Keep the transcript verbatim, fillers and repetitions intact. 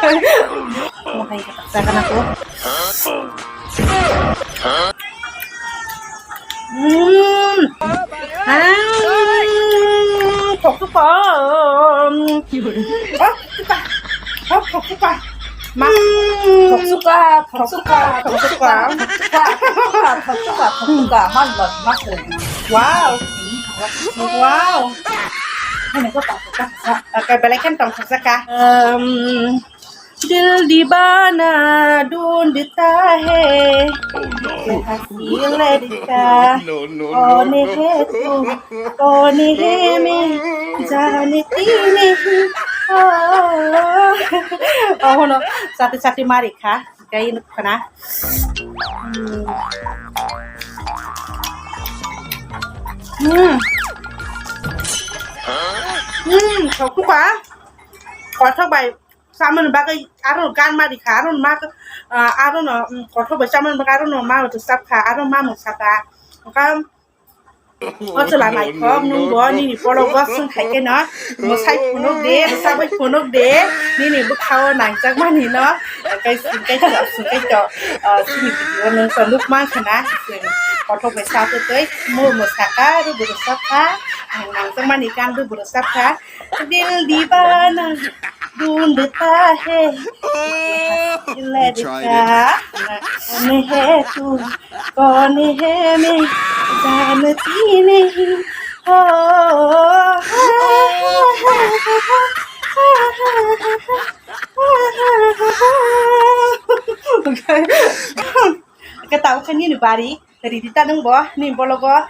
Mohai ka taksa kana ko. Mm. Mm. Thok suka. Oh, thok suka. Oh, thok suka. Ma. Thok suka, thok suka, thok suka, thok suka, thok suka, thok suka, thok suka. Mas, mas, mas. Wow. Wow. Ini ko tak suka. Okay, balik kan tong suka. Um, दिल दीवाना ढूंढता है, ये हंसी लड़का कौन है तू, कौन है मैं जानती नहीं। Oh, oh, no, sati sati mari kha, kai nuk khana. Hmm. Hmm. Hmm, thok pa. Kothok bai. Samani bagwi aro gan mari kha, aro ma, ah, aro no, mm, kothok bai samani bagwi aro no ma rwchap kha, aro ma mwsa kha. Oka o chwla naithok, nwng bo nini bologo swng khai khe no, mwsai phunuk de, rwchabwi phunuk de, nini bwkhao nangjakmani no, tei swngkhe to, swngkhe to, ah, chini video nwng to nuk mankha na, chwng kothok bai sa twi twi, mo mwsa kha, aro bo rwchap kha, ang nangjakmani gan bo rwchap kha. दिल दीवाना ढूंढता है, ये हंसी लड़का कौन है तू, कौन है मैं जानती नहीं। हो। Kata khe nini bari. Ridi ta nwng bo, nini bologo,